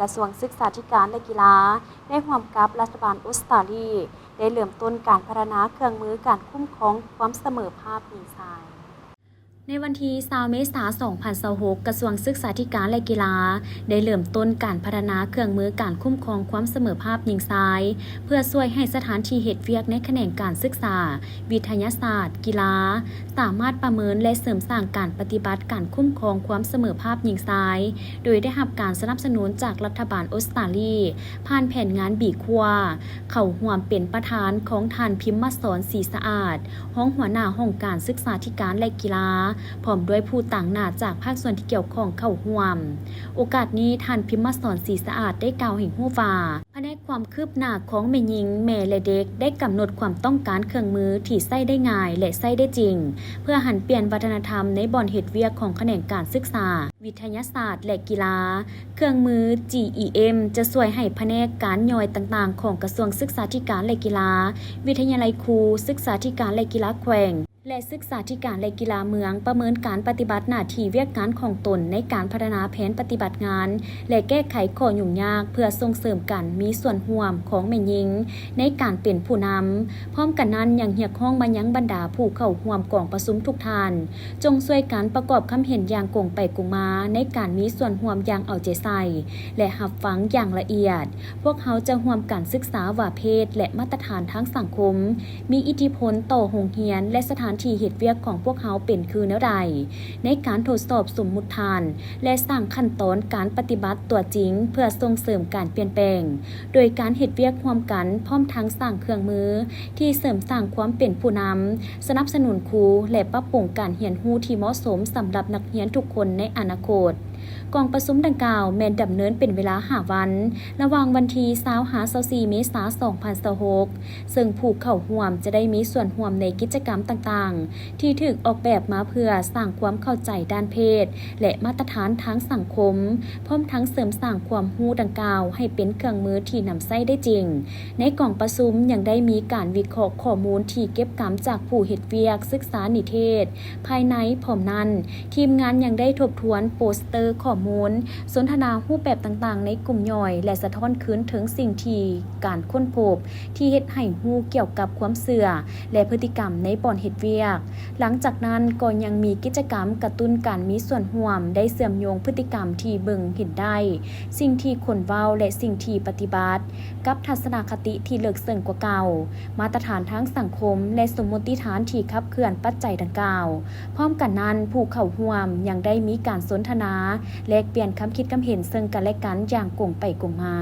ກະຊວງສຶກສາທິການ ແລະ ກິລາ ໄດ້ຮ່ວມກັບລັດຖະບານອົດສະຕາລີ ໄດ້ເລີ່ມຕົ້ນການພັດທະນາເຄື່ອງມືການຄຸ້ມຄອງຄວາມສະເໝີພາບຍິງຊາຍ. ໃນວັນທີຊາວ ເມສາ ສອງພັນຊາວຫົກ, ກະຊວງສຶກສາທິການ ແລະ ກິລາ ໄດ້ເລີ່ມຕົ້ນການພັດທະນາເຄື່ອງມືການຄຸ້ມຄອງຄວາມສະເໝີພາບຍິງຊາຍ ເພື່ອຊ່ວຍໃຫ້ສະຖານທີ່ເຮັດວຽກໃນຂະແໜງການສຶກສາ, ວິທະຍາສາດ, ກິລາ ສາມາດປະເມີນ ແລະ ເສີມສ້າງການປະຕິບັດການຄຸ້ມຄອງຄວາມສະເໝີພາບຍິງຊາຍ ໂດຍໄດ້ຮັບການສະໜັບສະໜູນຈາກລັດຖະບານອົດສະຕາລີ ຜ່ານແຜນງານບີຄວາ ເຂົ້າຮ່ວມເປັນປະທານຂອງທ່ານ ພິມມະສອນ ສີສະອາດ ຮອງຫົວໜ້າຫ້ອງການສຶກສາທິການ ແລະ ກິລາ ພ້ອມດ້ວຍຜູ້ຕາງໜ້າຈາກພາກສ່ວນທີ່ກ່ຽວຂ້ອງເຂົ້າຮ່ວມ. ໂອກາດນີ້, ທ່ານ ພິມມະສອນ ສີສະອາດ ໄດ້ກ່າວໃຫ້ຮູ້ວ່າ ພະແນກຄວາມຄືບໜ້າຂອງແມ່ຍິງ, ແມ່ ແລະ ເດັກ ໄດ້ກຳນົດຄວາມຕ້ອງການເຄື່ອງມືທີ່ໃຊ້ໄດ້ງ່າຍ ແລະ ໃຊ້ໄດ້ຈິງ ເພື່ອຫັນປ່ຽນວັດທະນະທຳໃນບ່ອນເຮັດວຽກຂອງຂະແໜງການສຶກສາ, ວິທະຍາສາດ ແລະ ກິລາ. ເຄື່ອງມື ຈີອີເອັມ ຈະຊ່ວຍໃຫ້ພະແນກການຍ່ອຍຕ່າງໆຂອງກະຊວງສຶກສາທິການ ແລະ ກິລາ, ວິທະຍາໄລຄູ, ສຶກສາທິການ ແລະ ກິລາແຂວງ ແລະ ສຶກສາທິການ ແລະ ກິລາເມືອງ ປະເມີນການປະຕິບັດໜ້າທີ່ວຽກງານຂອງຕົນໃນການພັດທະນາແຜນປະຕິບັດງານ ແລະ ແກ້ໄຂຂໍ້ຫຍຸ້ງຍາກ ເພື່ອສົ່ງເສີມການມີສ່ວນຮ່ວມຂອງແມ່ຍິງໃນການເປັນຜູ້ນຳ. ພ້ອມກັນນັ້ນ, ຍັງຮຽກຮ້ອງມາຍັງບັນດາຜູ້ເຂົ້າຮ່ວມກອງປະຊຸມທຸກທ່ານ, ຈົ່ງຊ່ວຍກັນປະກອບຄຳເຫັນຢ່າງກົງໄປກົງມາ ໃນການມີສ່ວນຮ່ວມຢ່າງເອົາໃຈໃສ່ ແລະ ຮັບຟັງຢ່າງລະອຽດ. ພວກເຮົາຈະຮ່ວມກັນສຶກສາວ່າເພດ ແລະ ມາດຕະຖານທາງສັງຄົມ ມີອິດທິພົນຕໍ່ໂຮງຮຽນ ແລະ ສະຖານທີ່ເຮັດວຽກຂອງພວກເຮົາເປັນຄືແນວໃດ ໃນການທົດສອບສົມມຸດຖານ ແລະ ສ້າງຂັ້ນຕອນການປະຕິບັດຕົວຈິງ ເພື່ອສົ່ງເສີມການປ່ຽນແປງ ໂດຍການເຮັດວຽກຮ່ວມກັນ ພ້ອມທັງສ້າງເຄື່ອງມືທີ່ເສີມສ້າງຄວາມເປັນຜູ້ນຳ, ສະໜັບສະໜູນຄູ ແລະ ປັບປຸງການຮຽນຮູ້ທີ່ເໝາະສົມສຳລັບນັກຮຽນທຸກຄົນໃນອະນາຄົດ. ກອງປະຊຸມດັ່ງກ່າວແມ່ນດຳເນີນເປັນເວລາຫ້າວັນ, ລະຫວ່າງວັນທີຊາວ ຫາ ຊາວສີ່ ເມສາ ສອງພັນຊາວຫົກ ເຊິ່ງຜູ້ເຂົ້າຮ່ວມຈະໄດ້ມີສ່ວນຮ່ວມໃນກິດຈະກຳຕ່າງໆ ທີ່ຖືກອອກແບບມາເພື່ອສ້າງຄວາມເຂົ້າໃຈດ້ານເພດ ແລະ ມາດຕະຖານທາງສັງຄົມ, ພ້ອມທັງເສີມສ້າງຄວາມຮູ້ດັ່ງກ່າວໃຫ້ເປັນເຄື່ອງມືທີ່ນຳໃຊ້ໄດ້ຈິງ. ໃນກອງປະຊຸມຍັງໄດ້ມີການວິເຄາະຂໍ້ມູນທີ່ເກັບກຳຈາກຜູ້ເຮັດວຽກສຶກສານິເທດ ພາຍໃນ. ພ້ອມນັ້ນ, ທີມງານຍັງໄດ້ທົບທວນໂປສເຕີຂໍ້ມູນ, ສົນທະນາຮູບແບບຕ່າງໆໃນກຸ່ມຍ່ອຍ ແລະ ສະທ້ອນຄືນເຖິງສິ່ງທີ່ການຄົ້ນພົບທີ່ເຮັດໃຫ້ຮູ້ກ່ຽວກັບຄວາມເຊື່ອ ແລະ ພຶດຕິກຳໃນບ່ອນເຮັດວຽກ. ຫຼັງຈາກນັ້ນກໍຍັງມີກິດຈະກຳກະຕຸ້ນການມີສ່ວນຮ່ວມ, ໄດ້ເຊື່ອມໂຍງພຶດຕິກຳທີ່ເບິ່ງເຫັນໄດ້, ສິ່ງທີ່ຄົນເວົ້າ ແລະ ສິ່ງທີ່ປະຕິບັດ ກັບທັດສະນະຄະຕິທີ່ເລິກເຊິ່ງກວ່າເກົ່າ, ມາດຕະຖານທາງສັງຄົມ ແລະ ສົມມຸດຕິຖານທີ່ຂັບເຄື່ອນປັດໄຈດັ່ງກ່າວ. ພ້ອມກັນນັ້ນ, ຜູ້ເຂົ້າຮ່ວມຍັງໄດ້ມີການສົນທະນາ ແລກປ່ຽນຄຳຄິດຄຳເຫັນເຊິ່ງກັນແລະກັນຢ່າງກົງໄປກົງມາ.